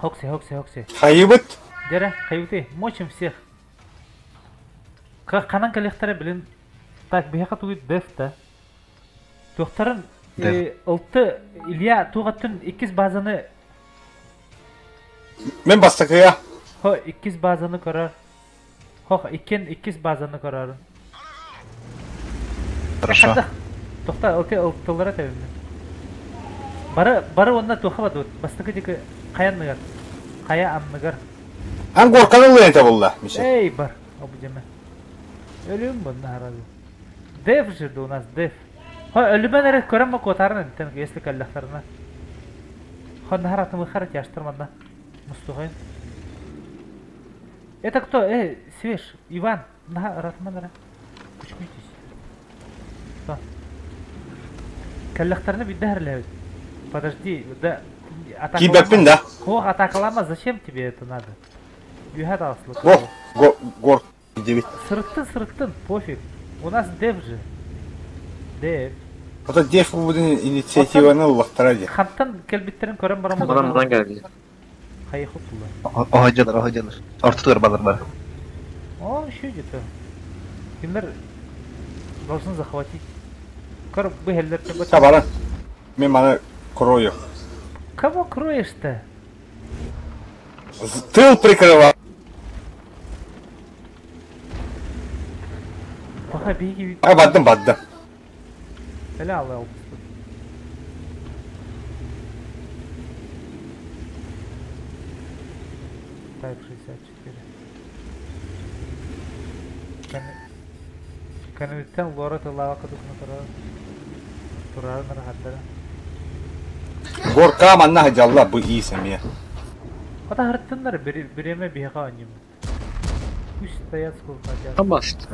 Хокси, хокси, хокси. Хайыбыт? Дьэрэ, хайыбытый, мочим всех. Ханан кэлиэхтэрэ билин. Так, биһиэхэ тугуй деф да. Туохтарын ылты Илья туох өттүн иккис базаны Мен бастакыга. Хо, иккис базаны көрөр. Хох, иккин иккис базаны көрөр. Хорошо. Тохта, ылты ылтылара тэбиммин. Бары, бары онна туха бадут. Бастакы дики хайа анныгар. Хайа анныгар. Ан горканы ылыан табылла, Миша. Эй, бар, обудеме. Өлүм bunна харады. Деф же у нас, деф. Хо, өлүмэн эрэ көрөн ма куотарын энтен, если кэллэхтэринэ. Хо, нахар атымыхар тяштыр манна. Мустухайын. Это кто? Эй, Свеж, Иван, на, ратман ра. Кучкуйтесь. Что? Кэллэхтэринэ бидде харлэбит. Подожди, да... Киибэппин да. Ох, атакалама, зачем тебе это надо? Үһэ таҕыслык. Го, го, гор дебит. Сырыттын, сырыттын, пофиг. У нас дев же. Дев. Ото дев бу инициативаны ыллахтара дии. Хантан кэлбиттерин көрөн баран Манан манан кэлли. Хайы хуттулар. Оһодьалар, оһодьалар. Ортотугар балар бар. О, еще где-то. Кинилэр должны захватить. Көр, бу хеллер Табара. Мен маны крою. Кого кроешь-то? Тыл прикрывал. Пока беги. А, баддым, баддым. Эля алла албыспыт. Type 64. Кэнниттэн Лора тыллаабакка кудукуна турар. Турарын арахаттара. Горка манна дьалла бу иис эмиэ. Хата хартыннар бириэмэ биһиэхэ оонньуубут. Пусть стоят сколько хотят. Хамаст.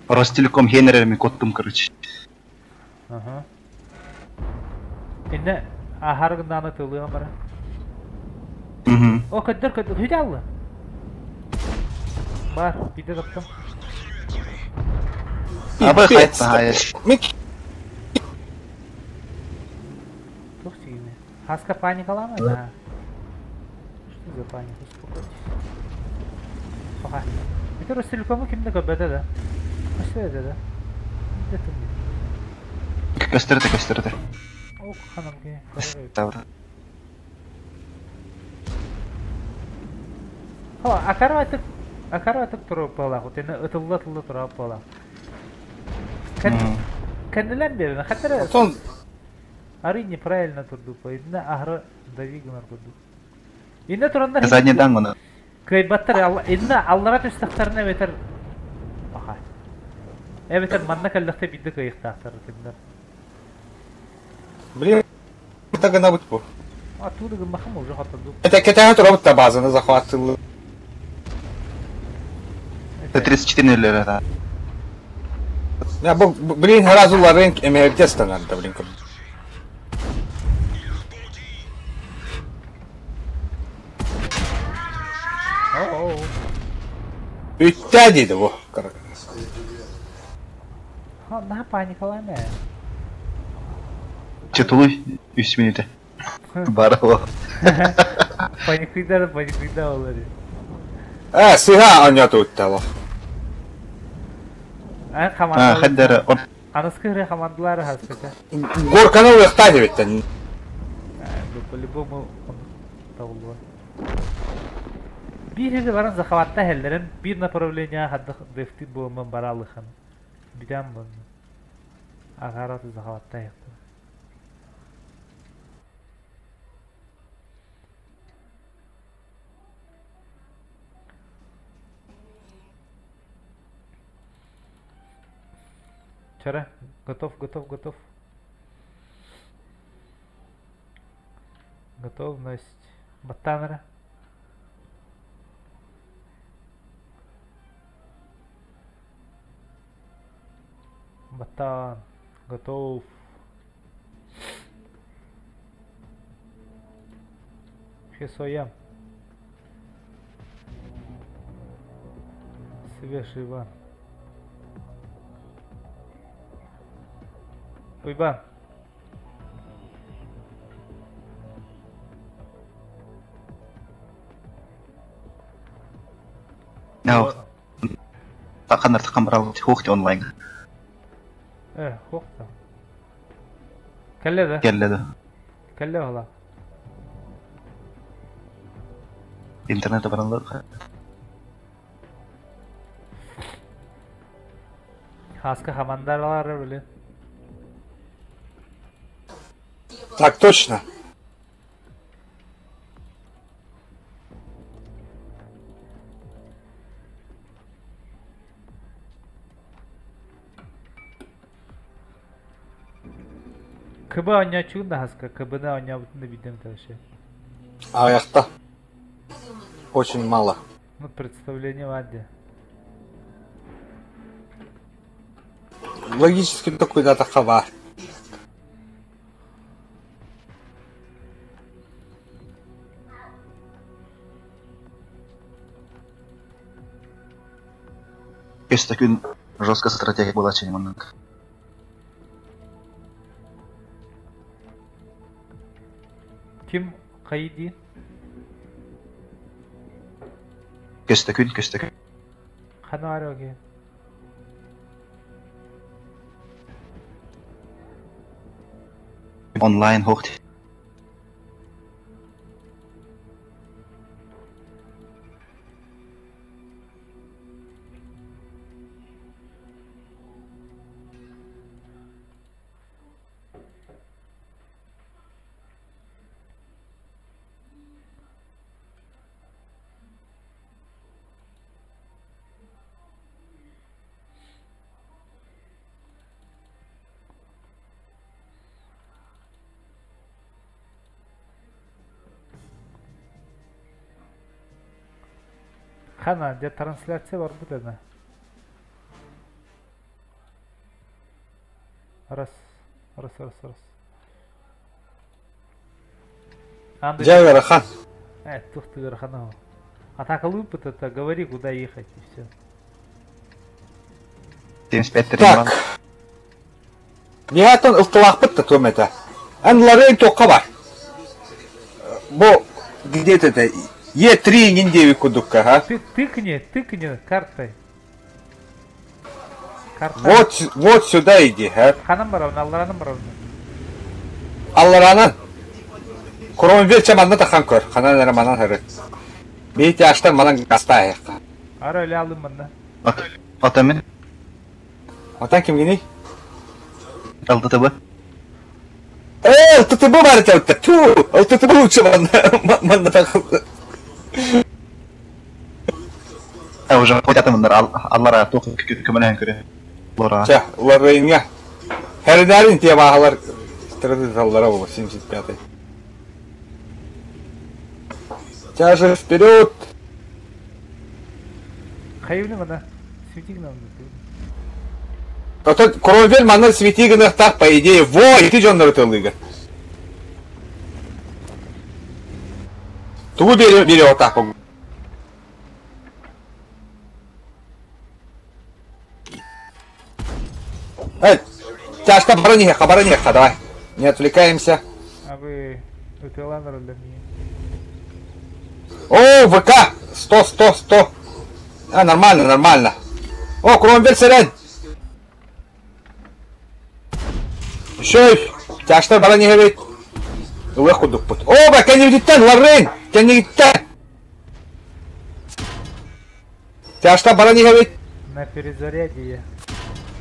Ростелеком хенерерми коттум, короче. Ага. Инне аһар гыннааны тылыам бара. Угу. О, көдөр көдөр хүдэ алла. Бар, биде таптым. Абы хайт хаеш. Мик Тух сигини. Хаска паникалама да. Что за паника? Успокойтесь. Пока. Это Ростелекому кимде көбөтө да. Көстө да. Где ты? Көстөртө, көстөртө. Ох, ханамге. Тавра. Хо, акара атык акара атык туруп буолаах. Тene ытылла ытылла туруп буолаах. Кэннилэн берин. Хаттара Отон ары неправильно турду. Инна ахры дави гынар курдук. Инна тураннар Задний дан оны. Кыайбаттар инна аллара түстахтарына бетер Аха. Эбетер манна кэллэхтэ бидде кыйыктаахтар кинилэр. Блин, так гына бут бу. А туды гыммахам уже хатырду. Это кетеһэ турабыт да базаны захватылы. 34 нөллөр да. Я бу блин сразу ларынг эмэрдес да блин. Оо. Бүттэ диди бу. Ха, на паникалама. Четулуй 3 минута. Барало. Паникыйдар, паникыйда олар. Э, сыга аня туттала. А А, команда. хаддара. Аныскы хры командалары хаскача. Горканы уяхта дебиттен. По-любому он табылды. Бир жерде баран захватта хеллерин бир направление хаддых дефти буоман баралыхан. Биден bunu. Агараты захватта яқты. Вчера. Готов, готов, готов. Готовность. Баттанера. Батан. Готов. Хесоям. Свеж Иван. Уйбан. Ханнар таххан барал хуохти онлайн. Э, хуохта. Кэллэ да? Кэллэ да. Кэллэ ола. Интернет бараллар. Хаска хамандаралары били. Так точно. КБ оонньооччугун да хаска, КБ-ны оонньообутун да билдим вообще. Аяқта. Очень мало. Ну, представление в аде. Логически такой да хава. Өстөкүн жесткая стратегия была ченеманнык. Ким хайди? Көстөкүн, көстөкүн. Ханаароги. Онлайн хохти. Хана, где трансляция бар будет она? Раз, раз, раз, раз. Андрей. Дьэ, Тух ты Верханова. А так лупит это, говори, куда ехать и все. 75 Так. Ниятон ылтылаахпыт да туом этэ. Эн Лоррейн туохха бар? Бу где-то это Е3 иҥин диэбит курдукка, ха? Ты тыкни, тыкни картой. Карта. Вот, вот сюда иди, ха? Ханан барабын, алларанан барабын. Алларанан. Кромвель чэ манна тахан көр. Ханан эрэ манан һырыт. Биһи аштан манан гастаайахха. Ара өлө алым манна. Атамын. Отан кимгиний? ЛТТБ. Э, ЛТТБ бар этэ Ту, ЛТТБ лучше манна манна тахан. А уже хотятымындар аллара туох көмөлөһөн көрө. Лора. Чэ, Лоррейнга. Хердәрин те баһалар традициялара было 75-й. Тяжи вперед! Хайвли мана. Свети нам. А то Кромвель манна свети гынахтах, по идее, во, ити дьоннору тылыга. Тугу бере бере отах. Эй, тяжко баранеха, баранеха, давай. Не отвлекаемся. А вы ытыланыр для меня. О, ВК! 100, 100, 100. А, нормально, нормально. О, Кромвель сэрэн! Еще тяжко баранеха ведь. Ылых кудукпут. О, ба, кэннибититтэн, Лоррейн! Кэннигиттэн! Тяжко баранеха ведь. На перезаряде я.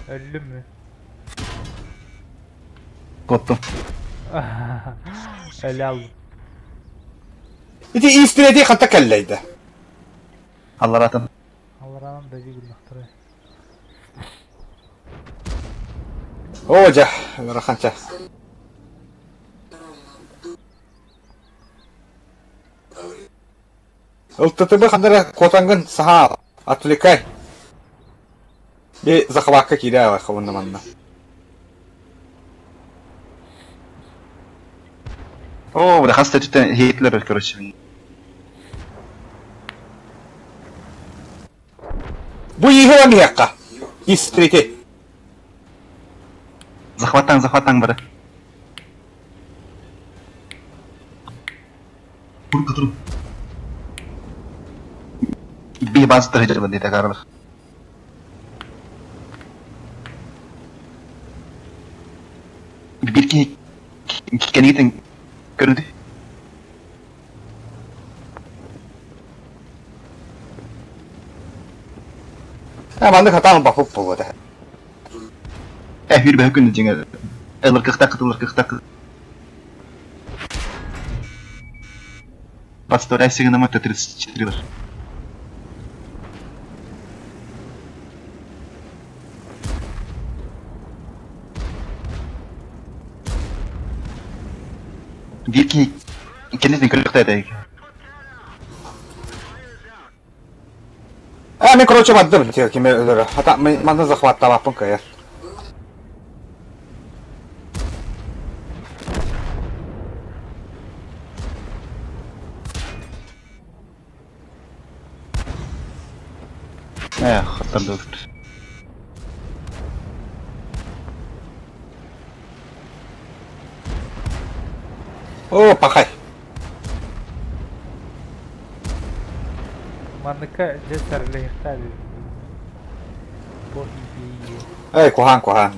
Өллүм. Коттум. Өлө Ити истиреди хатта кэллэйдэ. Алларатын. Алларанан да бигүн О, дьэ, ыараханча. ЛТТБ хандара куотангын саха отвлекай. Би захвакка киирэ хабынна манна. О, бля, хаста түтен хейтлер, короче. Бу иһэ миэхха. Истрети. Захватаң, захватаң бары. Турка тур. Биир бааза тыһыдьалар диэтэ Карл. Биир киһи кэниитин көрүдү. А маннык хатаан баппыт буолуо этэ. Э, хүрбэһэ күн дьиҥэ ылыр кыхтак ылыр кыхтак. Подставляй сигнама Т-34. Биир киһи кэннитин көрүөхтэ этэ. А, мен короче бардым кими өлөрө. Хата манна захваттаабаппын кыайар. Эх, хаттардыбыт. О, пахай. Манныка дьэ сарлыһыктаа Бо идея. Эй, куһаан куһаан.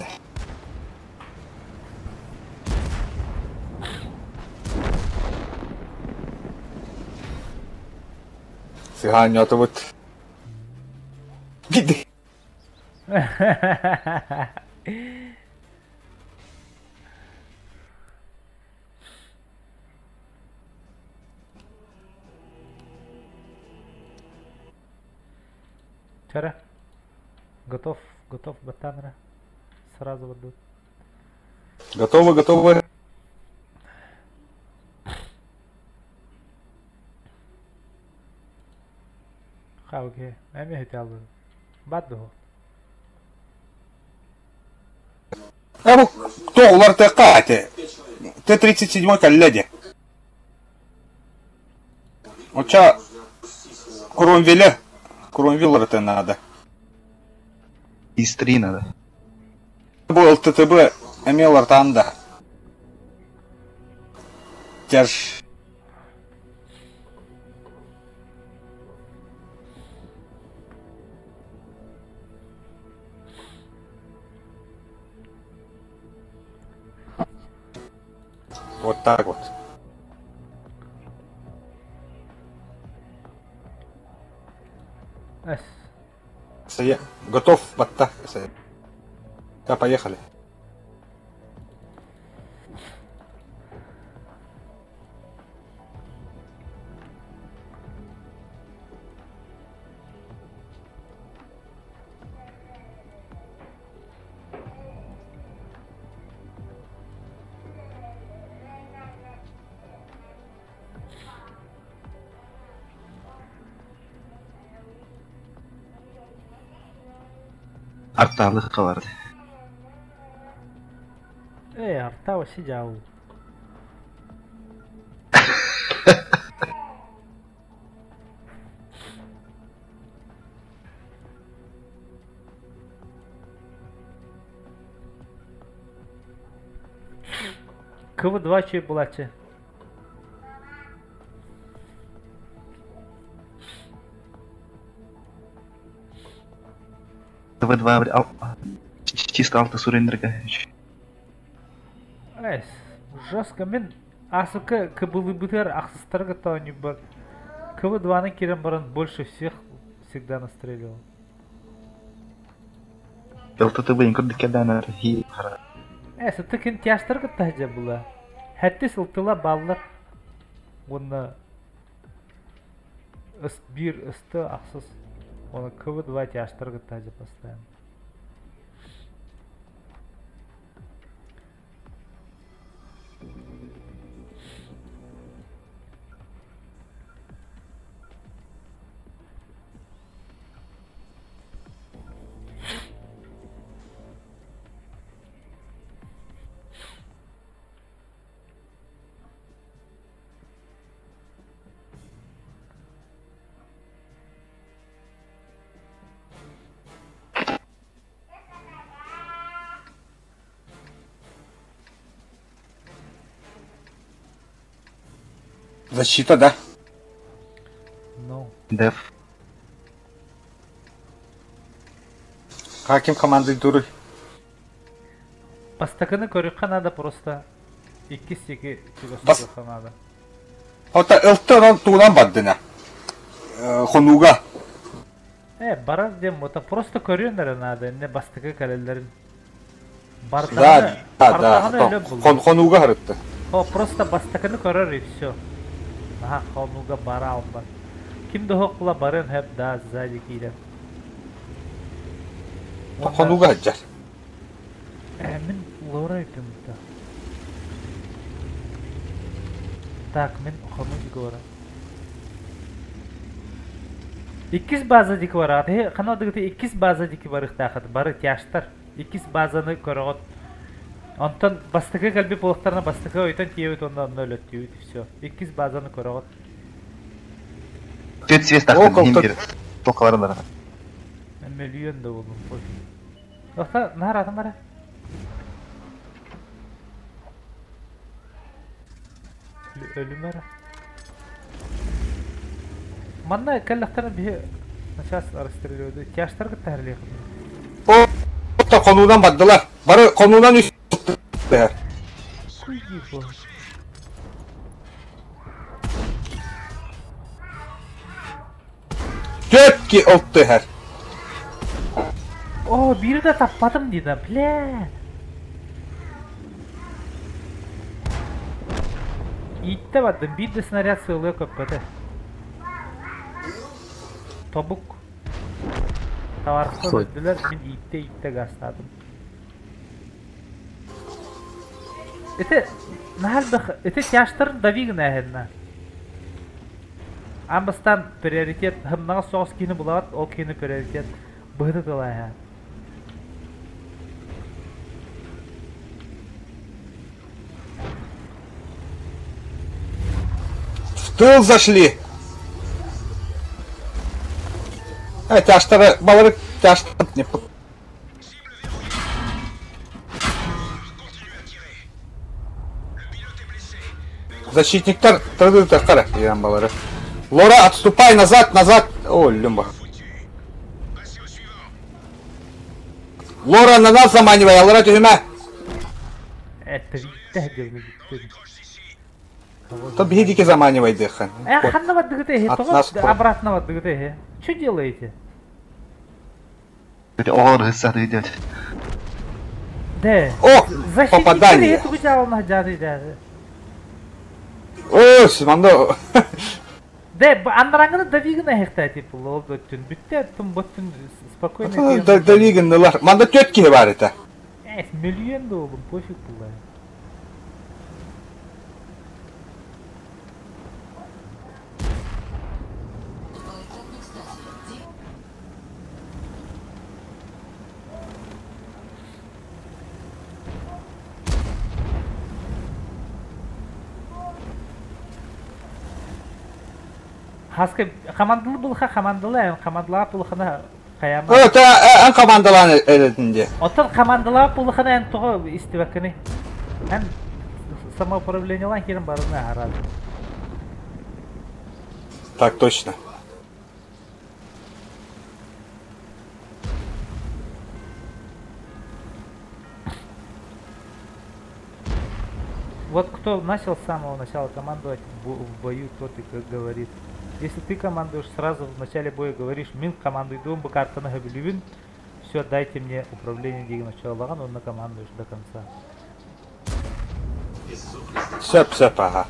Сыһаан ньотубут. Гиди. Вчера. Готов, готов, Батанра. Сразу вот. Готовы, готовы. Хауге, эми хотел Баду. А бу кто улар ТК Т-37 коллеги. Оча Кромвеля. Кромвель это надо. Из три надо. Бу ЛТТБ эмиэ артанда. Тяж. Вот так вот. С. Готов, вот так. Да, поехали. Арталык бар. Эй, арта вообще дьявол. КВ-2 чей булачы. КВ-2 чисто алты суренерге. Эс, жестко мен асыка КБЛБТР ахсыстарга то не бар. КВ-2 на Кирен Баран больше всех всегда настреливал. ЛТТБ инкор дикеданар хи хара. Эс, это кин тяштарга тахжа була. Хәтте сылтыла баллар. Оны бир ысты ахсыз. Оны КВ-2 тяштарга тахжа постоянно. Защита, да? Ну. Деф. Хаким командуй Бастакыны көрүөххэ наада просто. Иккис диэки Бас... чугас наада. Ота ылты онон тугунан бардына. Хонууга. Барар диэн бута просто көрүөн эрэ наада инне бастакы кэлэллэрин. Да, да, да. Хонууга харытты. О, просто бастакыны көрөр и все. Наха хонууга бара албат. Ким да хоқла барын хэп да сзади киирэн. Хонууга хаджар. Мин Лора өпүм да. Так, мин хонуу дики бара. Иккис база дики бара. Хана дыгыты иккис база дики барыхтаахат. Бары тяштар. Иккис базаны көрөҕөт. Онтон бастакы кэлби буолуохтарына бастакы ойтон тиэбит онно онно өлөттүүбүт и все. Иккис базаны көрөҕөт. Түөт свес тахтын иһин бир тоқаларылара. Мөлүйөн да болдум пофиг. Оста наар атым бара. Өлүм бара. Манна кэллэхтэрин биһи сейчас расстреливают. Тяжтар кытта харлиэх. О, хонуунан бардылар. Бары хонуунан үс Түөт олтыһар. О, биир да таппатым дии да, бля. Ииттэ бардым, биир да снаряд сыалыа көппөтө. Тобук. Товарыстар өлдүлэр, мин ииттэ-ииттэ газтаатым. Ити наһаа элбэх, ити тяжтарын дави гына Аан бастаан приоритет хымнаҕас соҕус киһини булаҕыт, ол киһини приоритет быһыты тылааһа. В тыл зашли. Тяжтары, балары тяжтар не Защитниктар тырды қара деген балары. Лора, отступай назад, назад. О, люмба. Лора, на нас заманивай, Лора түһүмэ. То биһидики заманивай дыхан. Ханна бардыгыт От нас обратно бардыгыт Что делаете? Оҕолор ыһыссааты идет. Да. О, попадание. О, манда. Да, андараңыны давигын әхекті типа лол өттүн. Бүтте тум боттун спокойно. Давигыннылар. Манда төт киһи бар это. Миллион да олым, пофиг була. Хаска командалы булха командалы, командалар булхана каяма. О, та ан командалан эретинде. Отон командалар булхана эн того истибакыны. Эн самоуправлениелан кирен барына харады. Так точно. Вот кто начал с самого начала командовать в бою, тот и как говорит. Если ты командуешь сразу в начале боя, говоришь, мин командуйдуум бу картаны хөбүлүбүн, все, дайте мне управление деген началаган, он командуешь до конца. Сөп, сөп, ага.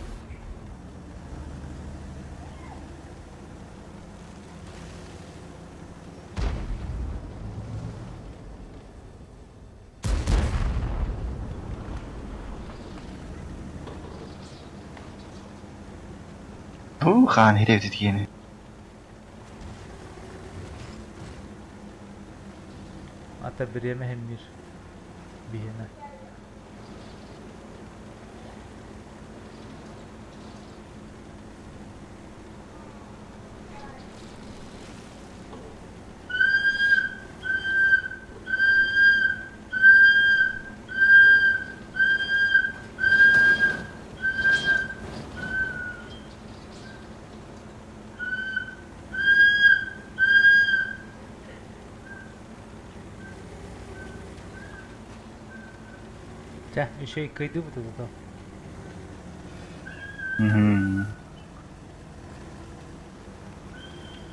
Хаан хиребит киини. Ата биреме хеммир биһине. Чэ, еще и кыйдыбыт это.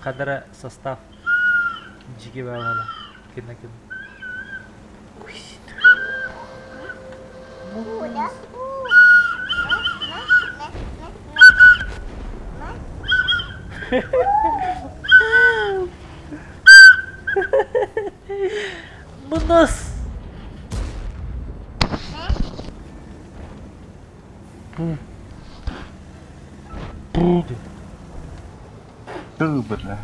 Хадара состав дьиги баала кинна кин. Мынас! Тыы бля.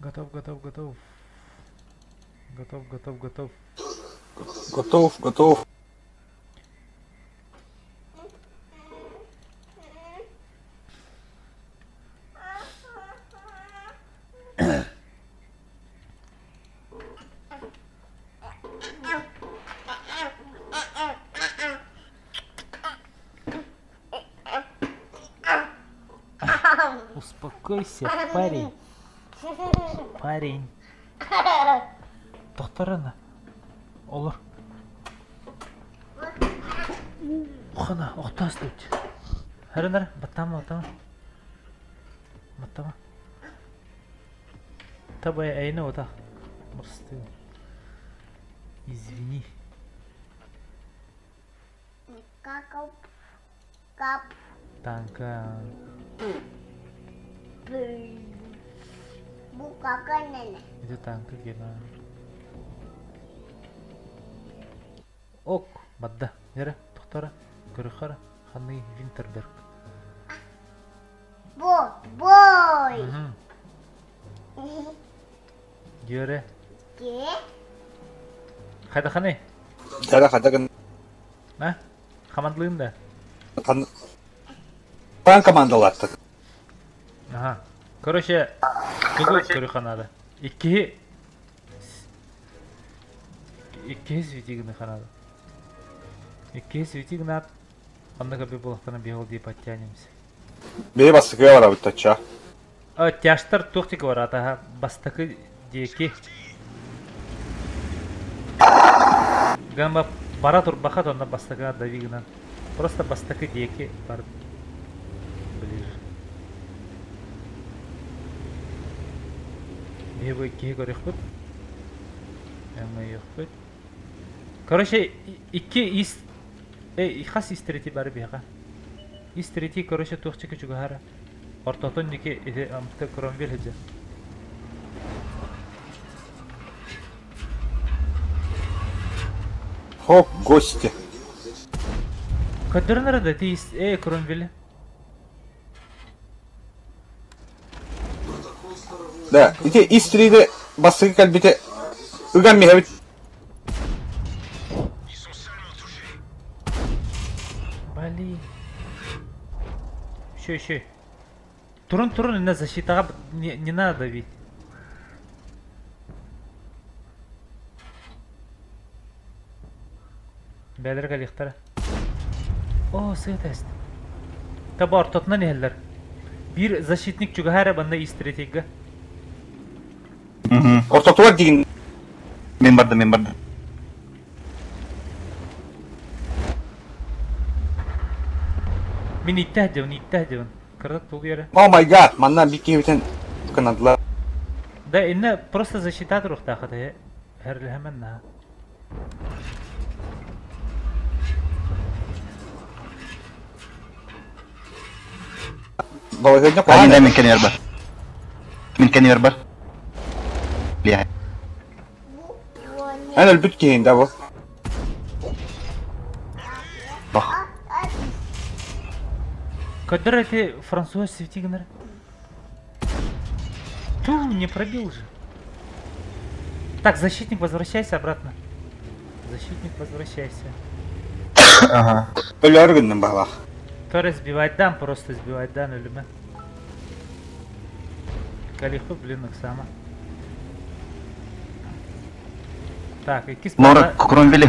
Готов, готов, готов. Готов, готов, готов. Готов, готов. Успокойся, парень. Парень. Тохторана. Олор. Хана, охтаас тут. Харынар, баттама, баттама. Баттама. Табай айна ота. Мырсты. Извини. Танка. Ити танка гена. Ок, бадда. Нера, тохтора, көрөхара, ханы Винтерберг. Бой. Дьөрэ. Хайда ханы? Дара хадагын. А? Хамандлыын да? Пан командалаттык. Ага. Короче, тугу көрүөххэ наада. Иккиһи иккиһи свети гыныха наада. Иккиһи свети гынаат, онно көрбүт буолахтана биһол дии подтянемся. Бэйэ бастакыга барабыт тачча. А, тяжтар туох диэки бараата, бастакы диэки. Гамба бара турбаха онно бастакыга дави гынан. Просто бастакы диэки бар ближе. Биһи бу иккиһи көрүөхпүт. Өҥөйүөхпүт. Короче, икки ис... Эй, хас ис третий бары биһиэхэ. Ис третий, короче, туох чеки чугаһара. Ортотун ники ити амты Кромвель сылдьар. Хоп, гости. Көрдөрөн эрэ да ити ис... Эй, Кромвель. Да, ити ис триде бастакы кэлбите ыган миһэбит. Блин. Еще, еще. Турун, турун, на защитаҕа не, не надо давить. Бээлэр кэлиэхтэрэ. Оо, сыа тест. Таба ортотунан иһэллэр. Биир защитник чугаһа эрэ банна истретейга. Ортотугар дигин. Мин бардым, мин бардым. Мин иттэ сылдьабын, иттэ сылдьабын. Кыратык тулуйара. Oh my god, манна биир киһибитин кынадылар. Да, инна просто защита туруохтаах этэ. Хэрлэһэмэн наһаа. Балаһыанньа Ани куһаҕан да мин кэннигэр бар. Мин кэннигэр бар. Лиэхэ. Эн өлбүт киһиҥ да бу. Бах. Көрдөр эти француз свети гынар. Ту, не пробил же. Так, защитник, возвращайся обратно. Защитник, возвращайся. Ага. Өлөөр гынным баһылаах. Торрес сбивайдан, просто сбивайдан өлүмэ. Калиху, блин, Оксана. Так, иккис Лора Кромвели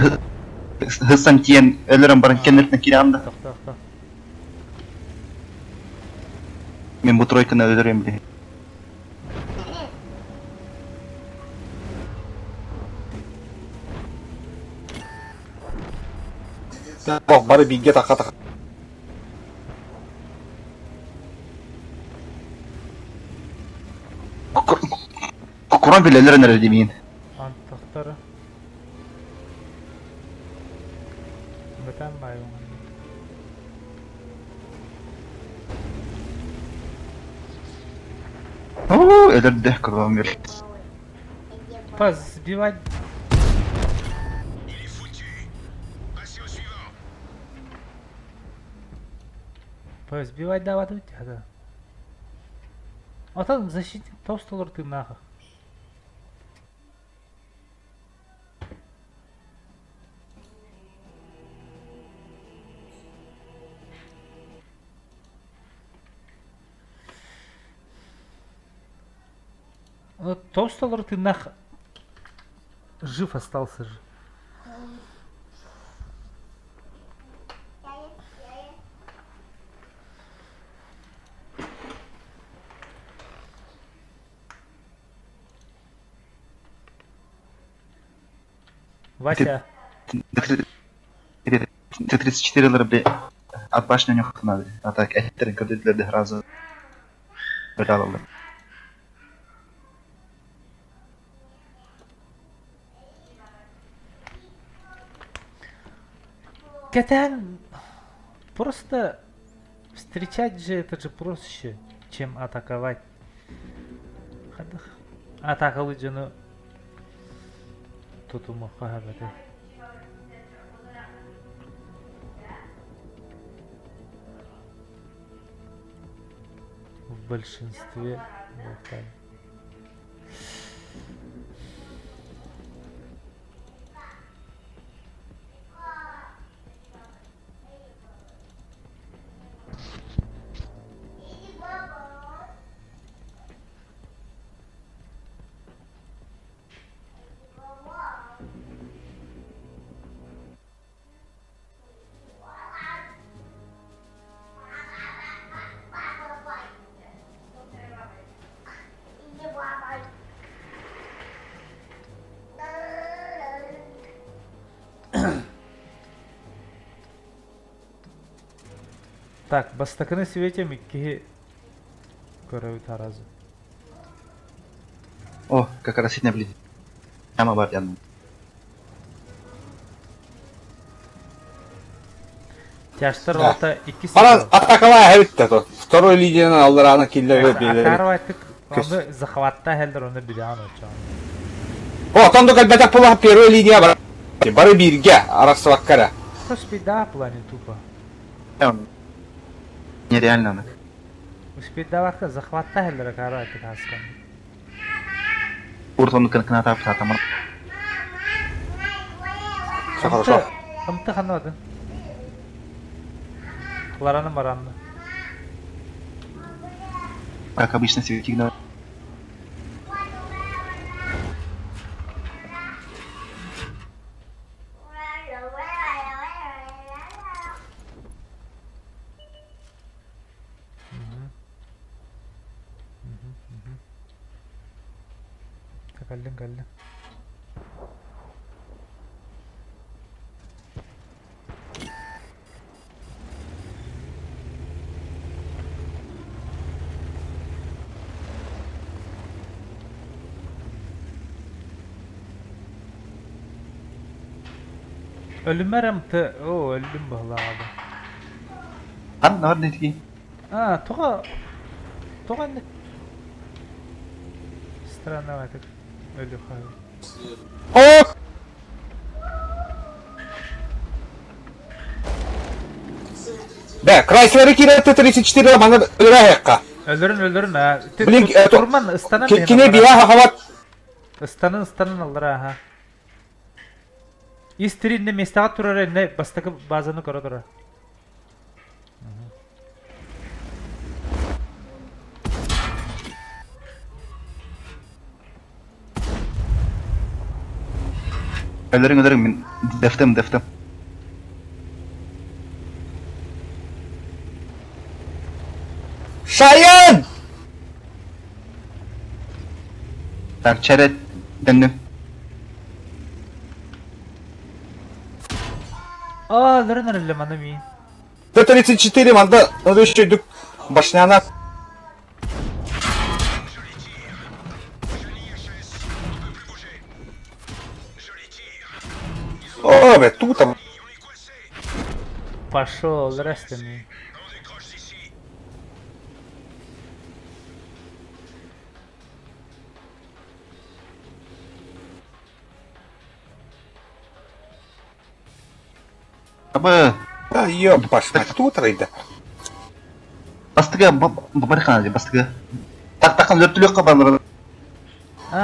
хыссан тиен өлөрөн баран кеннертен кириан да. Тохто, Мен бу тройканы өлөрөм били. Бох бары бииргэ таха таха. Кромвели өлөрөн эрэ димин. Антохтору. Бытан байуҥ. Оо, өлөрдө Кромвель. Позбивать. Позбивать давать да. А там защитник толстолор ты нахуй. Вот толстолор ты нах жив остался же. Вася. Т-34 лар от башни у них надо. А так, эттерин көдөдлөрдө сразу өлө алалар. Катан просто встречать же это же проще, чем атаковать. Атакалы жону тутумукка хабаты. В большинстве вот так. Так, бастакыны светим икки көрөбүт аразы. О, как раз ситне блин. Яма бар яным. Тяжтар ота икки Баран атакалай хэвитте то. Второй лидияны аллараны киллерге билер. Атарвайтык оны захватта хелдер оны билан очон. О, там до калбатак була первая линия бар. Бары бирге арасыбаккара. Успеть да плане тупо. Нереально она. Успеть давакка захватта хелдер карайтык аскан. Уртону кына тап сатамын. Все хорошо. Ымты ханады. Лараны маранны. Как обычно светигна. Каллин каллин. Ölümerem te o öldüm bu abi. Хан нар нетки. А, тоға тоға не Странновато. Өлі хай. О! Да, Крайслеры кире Т-34 мана өлөрө хекка. Өлөрүн өлөрүн ha. Блин, Турман ыстанан Кине бия хават Ыстанын ыстанын аллар аха. Истиринне местага турар не бастакы базаны көрө тура. Өлөрүҥ өлөрүҥ мин дефтем дефтем. Шаян! Так, чэрэ төннүм. Аа, өлөрөн эрэллэ маны миин. Т-34 манда өчөйдүк башняна. О, бе, тут там. Пошел, здрасте мне. Абы. Да, ёб вашу мать, тут рейда. Бастыга барыхана бастыга. Так такын өртүлөк кабаныр.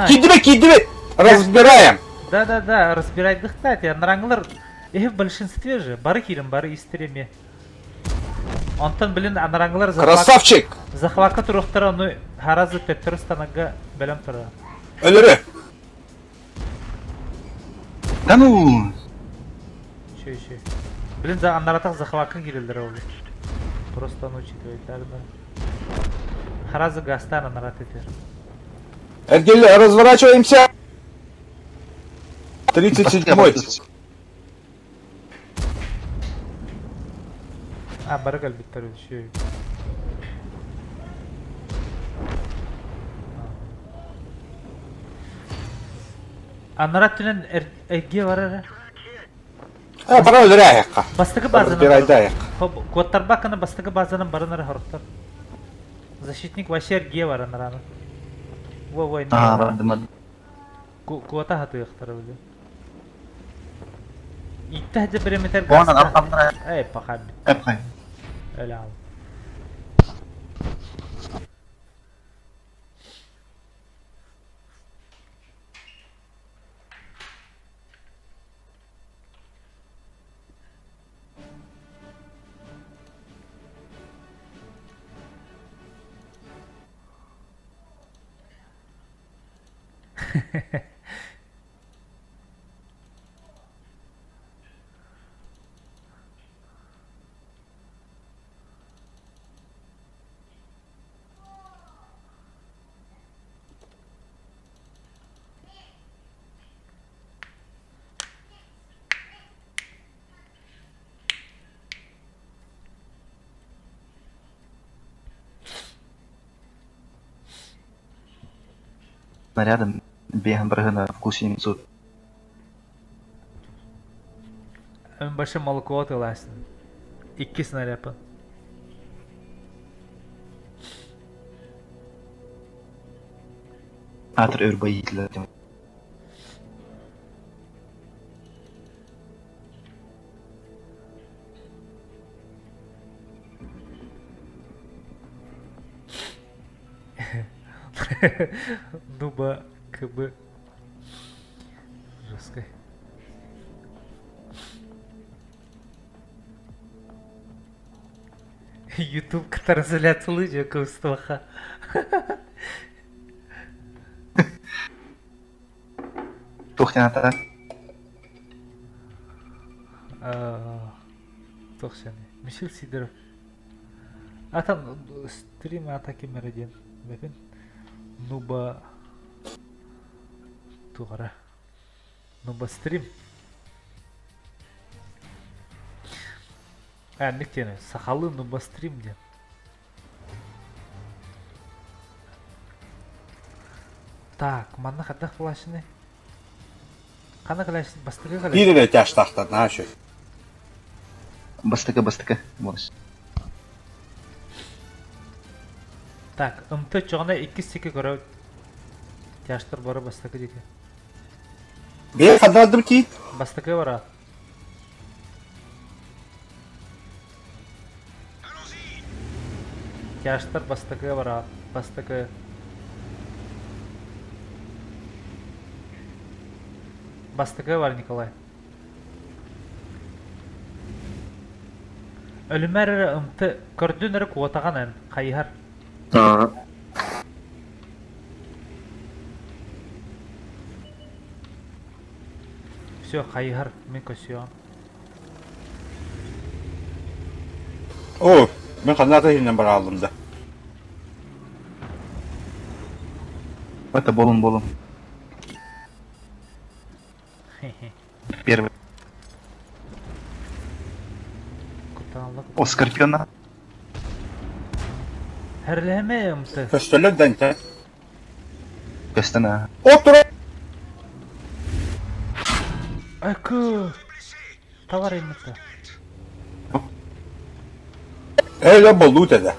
Кидибе, кидибе! Разбираем! Да-да-да, разбирай дыхтать. Наранглар их в большинстве же. Бары кирим, бары истереме. Онтон, блин, анаранглар Красавчик! Захватка туруктара, ну, харазы төттөрү станага бэлэм тура. Өлөрө! Да ну! Еще, еще. Блин, за анаратах захватка кирилдер ол. Просто он учитывает, так да. Харазы гастан анарат этер. Эргель, разворачиваемся! 37-й. А, бары кэлбиттэр еще. Анарат түнен эрге барар. А, бара өлөрө аяққа. Бастыгы базанын. Разбирайда аяққа. Куоттарбаканы бастыгы базанын барынары хорохтор. Защитник вообще эрге бар анараны. Во, во, А, бардым. Куота хатыяктар биле. Итте биреметер Онан апамна. Эй, пахаб. Эпхай. Öyle al. Снарядом беган барыгына вкусим суд. Ön başı молоко атыласın. İki снаряд. Атыр өр байытлар. Нуба КБ. Жестко. Ютуб трансляциялы жакыбыстыбаха. Тухтяната. Тохсяны. Мишел Сидоров. А там стрим атаки меридиан. Бэпин. Нуба тугара. Нуба стрим. А, нектені, сахалы нуба стрим ден. Так, манна хадах флашны. Қана калаш бастыгы калаш. Бир эле тяштахтар, на шö. Бастыка, бастыка. Болос. Так, МТ чоғына 2 секе көрө. Тяштыр бары бастыгы деке. Бе хададым ки. Бастыгы бара. Тяштыр бастыгы бара. Бастыгы. Бастыгы бар Николай. Өлүмәр МТ көрдүн эрэ куотаҕан эн хайыһар. Все, хайыһар, мин көсүөҕүм. О, мин ханна иһинэн барааллым да. Это болун болун. Первый. О, Скорпиона. Хэрлэһэмэ ымты. Көстөлөр да инте. Көстөн а. Отура! Айкы! Товар иммитэ. Эйла боллут это.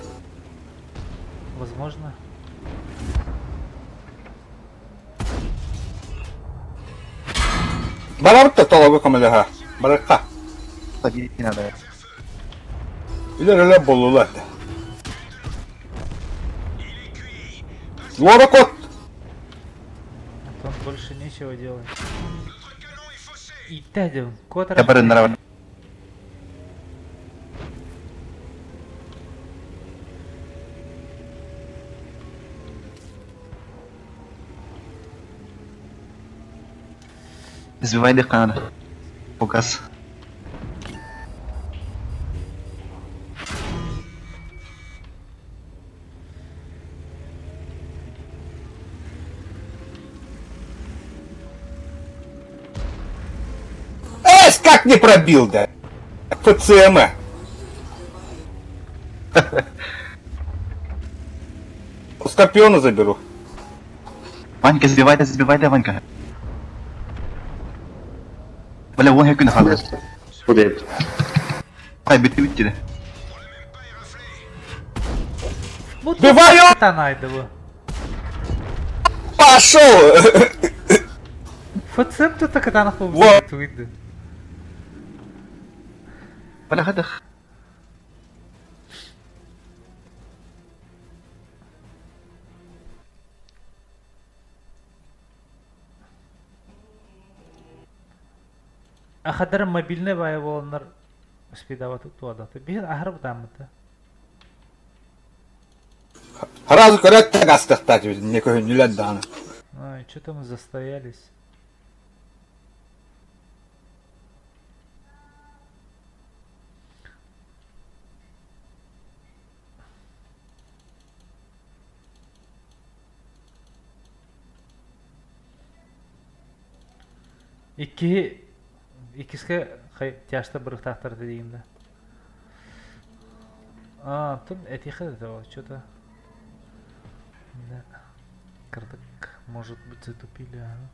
Возможно. Барабыт да тологу көмөлөһө. Барыкка. Ходи надо. Үлэр үлэр боллулар. Лора кот! Антон, больше нечего делать. Иттэ дем. Кот Я бары нравы. Сбивай декана. Фугас. Эс, как не пробил, да? ФЦМ. Скорпиона заберу. Ванька, сбивай, да, сбивай, да, Ванька. Бля, вон я хада. Куда? Ай, бити бити. Бываю! Танайдову. Пошел! ФЦМ тут катанах Вот. выйду. Бля, хада. Ахадар мобильный бай болоннар успедава тут туада. Бир ахар бутамыты. Сразу көрөт астахтач не көһүнүлэр дааны. Ай, что-то мы застоялись. Икки иккиске тяжта бырыктаахтар дейин да. А, тут этихе да, что-то. Да. Кырдык, может быть, затупили, ага.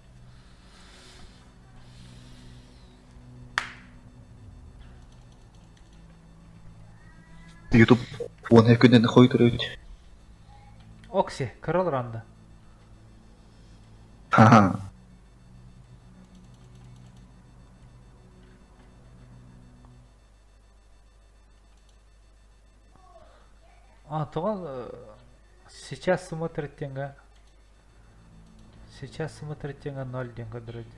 Ютуб. Вон я күнен хой турут. Окси, король ранда. Ха-ха. А, то он сейчас смотрит деньга. Сейчас смотрит деньга 0 деньга, друзья.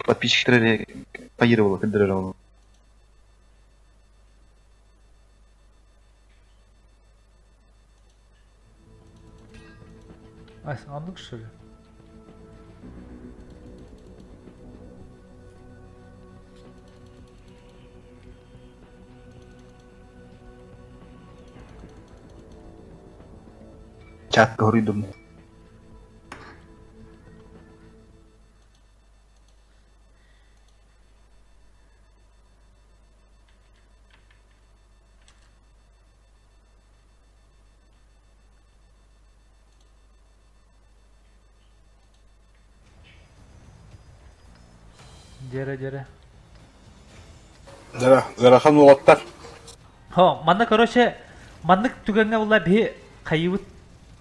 Подписчиктер поировала, поддерживала. А, оннук что ли? Чат говорит, Дьэрэ дьэрэ. Дара, ыарахан уолаттар. Хо, манна короче, маннык түгэҥҥэ була биһи хайыбыт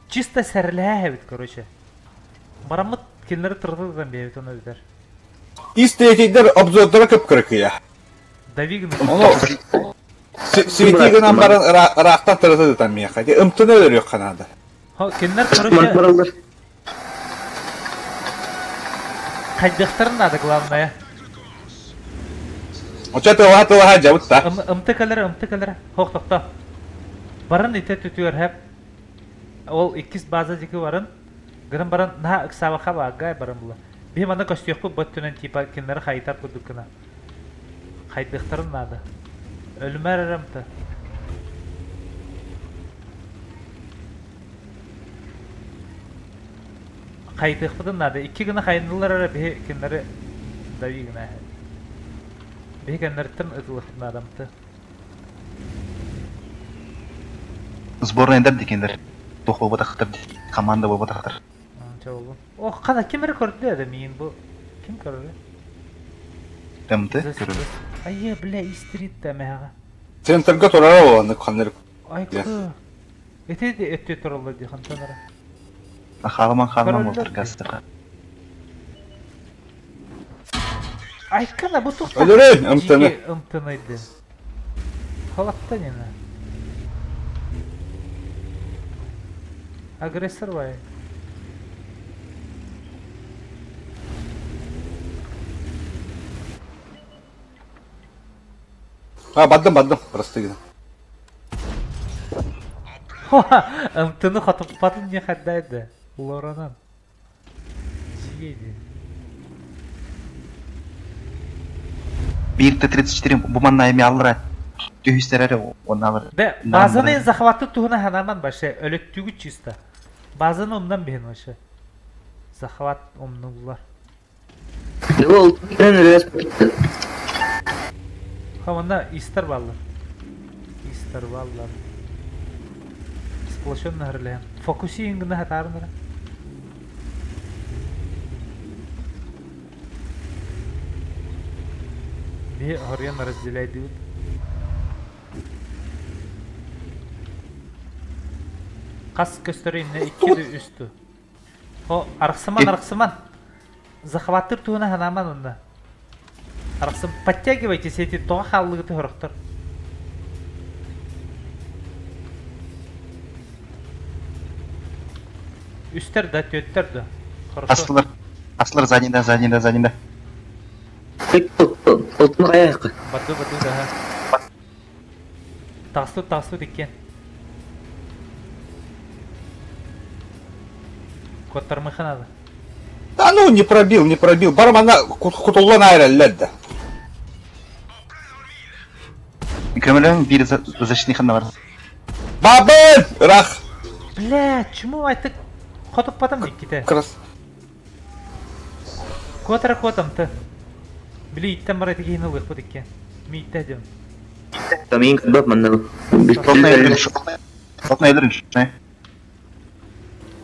чисто сэрэлэһэ эбит короче. Бараммыт кинилэри тырытытан биэбит ону бүтэр. Ис третийдер обзордара кып-кырыкыйа. Давигны. Ону свети гынан баран ыраахтан тырытытан миэхэ. Ди ымтыны өлөрүөх ханаада. Хо, кинилэр короче Бараллар. хайдыахтарын надо главное. Оча тылаха тылаха дьабыт та. Ымты кэлэр, ымты кэлэр. Хох тохто. Барын ите түтүгэр хэп. Ол иккис база дики барын. Гынан баран наһаа ыксаабакка бааргай баран була. Биһи манна көстүөхпүт бу өттүнэн типа кинилэри хайытар курдук гына. Хайдыахтарын наада. Өлүмэр эрэмтэ. Хайытыахпытын наада. Икки гына хайыннылар эрэ биһи кинилэри дави гына Биһи кэннэриттэн ытылыахпыт наадамты. Сборнайдар дикендер. Туох буолбатахтар команда буолбатахтар. Чэ Ох, хана ким эрэ көрдө да миин бу. Ким көрөрө? МТ көрөрө. Айя, бля, истрит да мэҕэ. Центрга турара ол ханныр. Ай, Эти өттү тураллар дии хантан ара. Хаалыман хаалыман болтар гастыха. Айкана бу тухта. Өлөрөн ымтыны. Ымтынайды. Халатта нена. Агрессор бай. А, бардым, бардым, просто. Ымтыны хотуппатын не хаддайды. Лоранан. Жиейди. Бир Т-34 бу манна эми аллара. Түһүстэрэр он алар. Да, базаны захваты туһуна ханаман башы, өлөттүгү чисто. Базаны умнан биһин башы. Захват умнуллар. Ол тренер Хамана истер баллар. Истер баллар. Сплошенно харлыһан. Фокусиин гына хатаарнара. Би хорьян разделяйдыбыт. Хас көстөр инне икки үстү. Хо, арахсыман, арахсыман. Захваттыр туһуна ханаман онна. Арахсым, подтягивайтесь эти тоға халлыгыты хорохтор. Үстер да, төттер да. Хорошо. Аслар, аслар заднийда, заднийда, заднийда. Отун каяқы. Баду, баду, да. Тасту, тасту диккен. Коттармыха надо. Да ну, не пробил, не пробил. Бармана кутуллан айраллер да. Көмөлөн бир защитный ханна бар. Бабын! Рах! Бля, чему айтык хотуп потом дикките. Крас. Котра котам ты. Били иттен бар этиги хин ылык бу диккен. Ми итте дем. Тамин кыбап манна. Тотна элерин.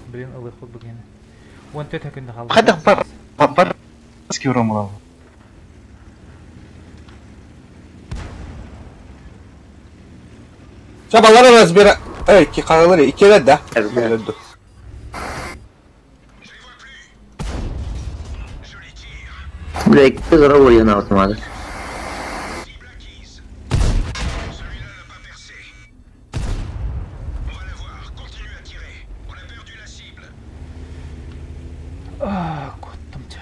Блин, ылык бу бугене. Он төт күндө калды. Хайда бар бар скиромлау. Чабалары разбира. Эй, ки каралары икелер да. Өлөдү. Бля, икки зара ойын автоматы. А, коттум ча.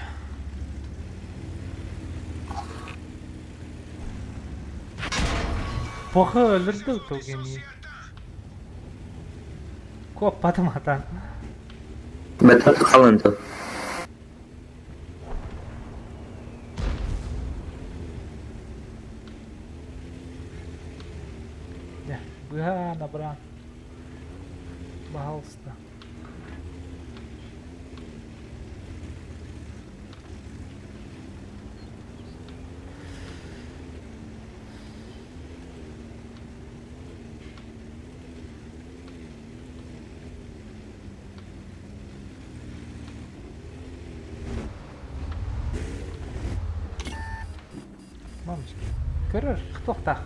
Похы өлүрдү тугени. Коппатым атан. Бәтәт қалынды. Быха набран. Пожалуйста. Мамочки. Көрөр, хтохтах.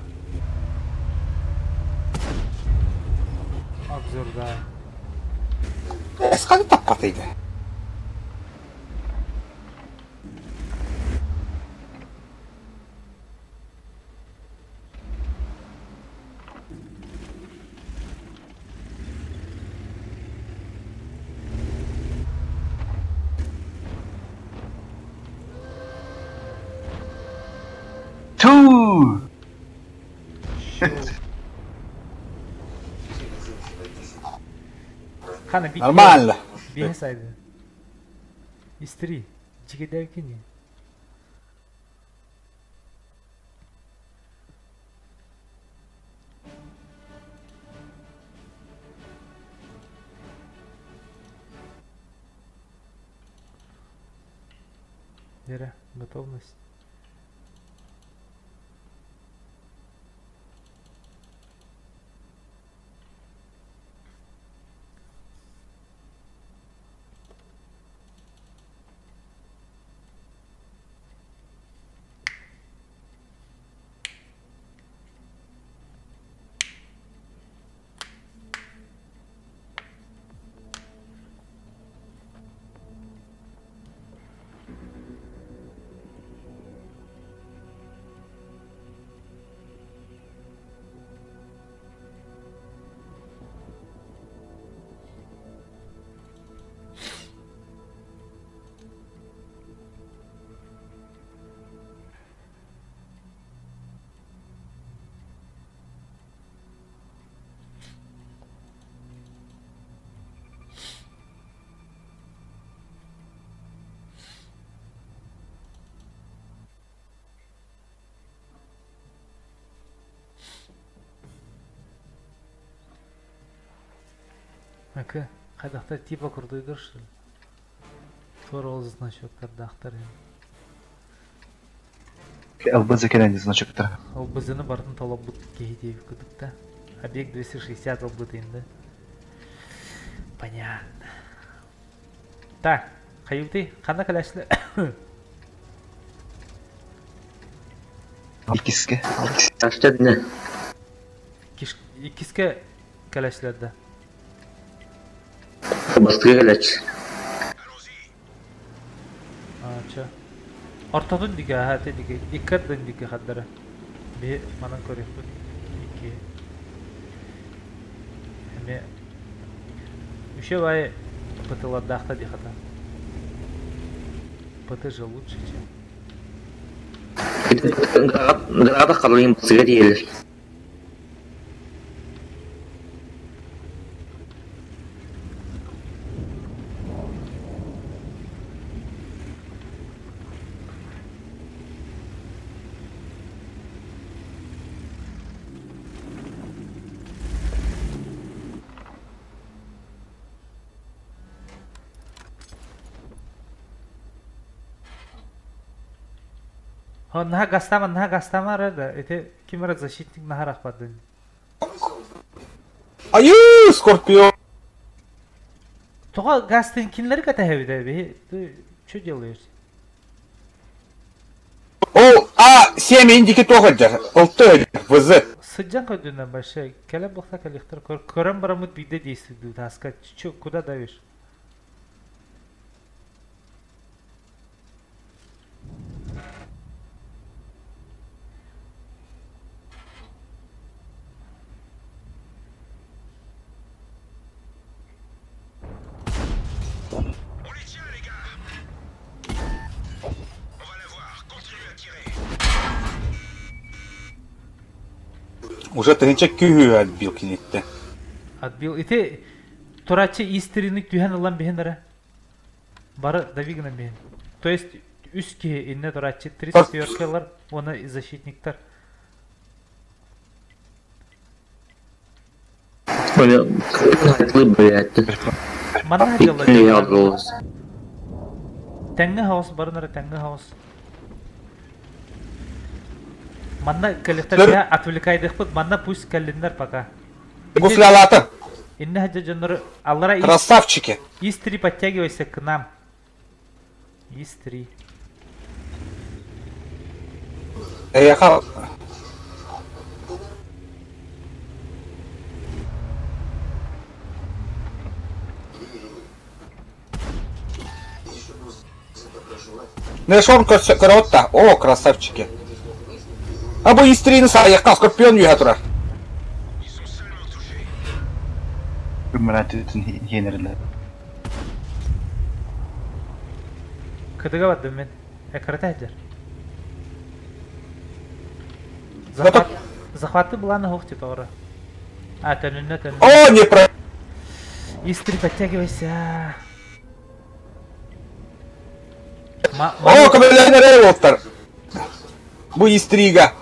Обзорда. Эсқаны тапқатайды. Ту! Хана би. Нормально. Би сайды. Истри. Чигедевкини. Вера, готовность. Акы, хайдахтар типа курдуйдур что ли? Туора ол значоктардаахтар ЛБЗ кэлэн значоктар. ЛБЗ-ны барытын толорбут киһи диэбит курдук да. Объект 260 ылбыт да. Понятно. Так, хайыбытый? Ханна кэлээчилэр? Иккиске. Ашчадны. Иккиске кэлээчилэр да. Бастыга кэлээч. А, чэ. Ортотун диги, аха, те диги. Икки ардын диги хардара. Биһи манан көрүөхпүт. Икки. Эмиэ Еще бай ПТ-лардаахта дии хата. ПТ же лучше, чем. Граната халыйын бастыга тиийэллэр. Наһаа гастама, наһаа гастама да. Ити ким эрэ защитник наһаа рахпатын. Айыы, Скорпион! Тоҕо гастын кинилэри кэтэһэбит биһи? Ты что делаешь? Ол А7 индики туох сылдьар? Ылты ВЗ. Сыдьан көрдүнэн большой. Кэлэ буолта кэлиэхтэр көрөн бараммыт биирдэ действует таска. Чё, куда давишь? Уже тыһыынча күүһү отбил киниттэ. Отбил. Ити тураччы истерини түһэн ылан биһин эрэ. Бары дави гынан биһин. То есть үс киһи инне тураччы 34-лар уонна защитниктар. Блядь. Манна дьалла. Тэҥҥэ хаос барынара тэҥҥэ хаос. Манна кэлихтэр отвлекайдыхпыт, манна пусть кэллиннэр пока. Гуслялата. Инне хаджа дьоннору аллара Красавчики. Истри подтягивайся к нам. Истри. Эйха. Нешон көрөтта. О, красавчики. А бу истрини саяққа Скорпион үйе турар. Күммөрәтүтүн хиэнэрилэр. Кыдыга бардым мен. Экрата хеджер. Захват... Захваты была на хохте тоҕо. А, төнүннэ төнүннэ. О, не про... Истри подтягивайся. Оо, көмөлөһөн эрэр уолтар. Бу истрига.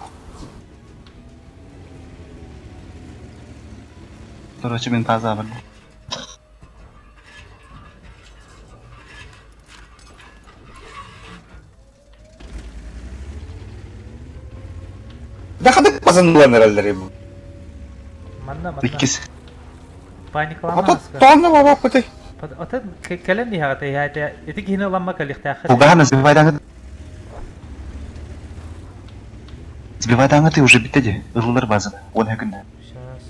Короче, мен таза бар. Дахадык базанылан эрэллэр бу. Манна, манна. Иккис. Паникалаама Ото аска. тоонно бабаппыты. Ото кэлэн иһэҕит эһээтэ ити киһини ыламма кэлиэхтээххит. Угаһана сбивайдаҥы. Сбивайдаҥы ты уже битте де. Ылылар базаны. Он күнде. Сейчас.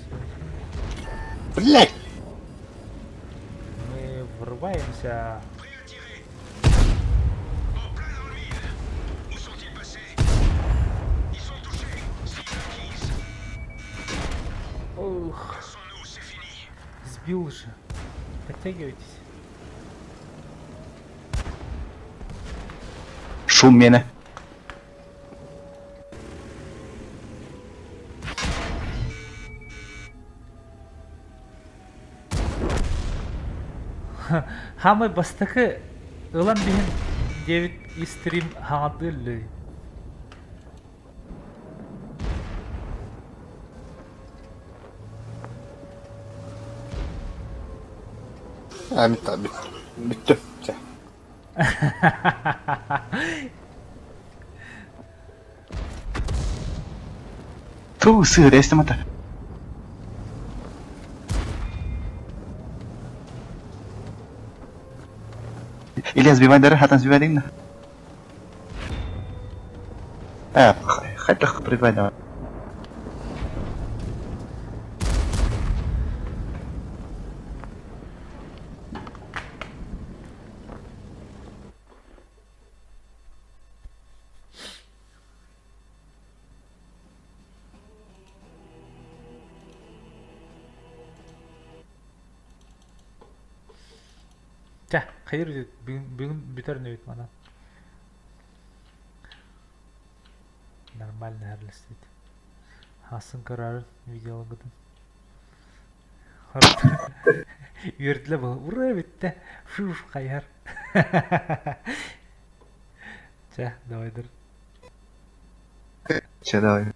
Блять. Мы врываемся. Ух. Сбил же. Подтягивайтесь. Шум мені. Хамай бастакы ылан биһин диэбит истрим хаҥардыы өллөй. Бүттүм. Чэ. Ту сыр эстемата. Илья, сбивай дары, хатан сбивай дыгна. Э, хайтах прибивай давай. Чэ, хайыр бүгүн бүгүн бүтэр нүбүт манан. Нормально эрлэстибит. Хасын көрөөрүн видеоларгытын. Үөрдүлэ бу. Ура бүттэ. Фуф хайар. Чэ, давайдыр. Че, давай.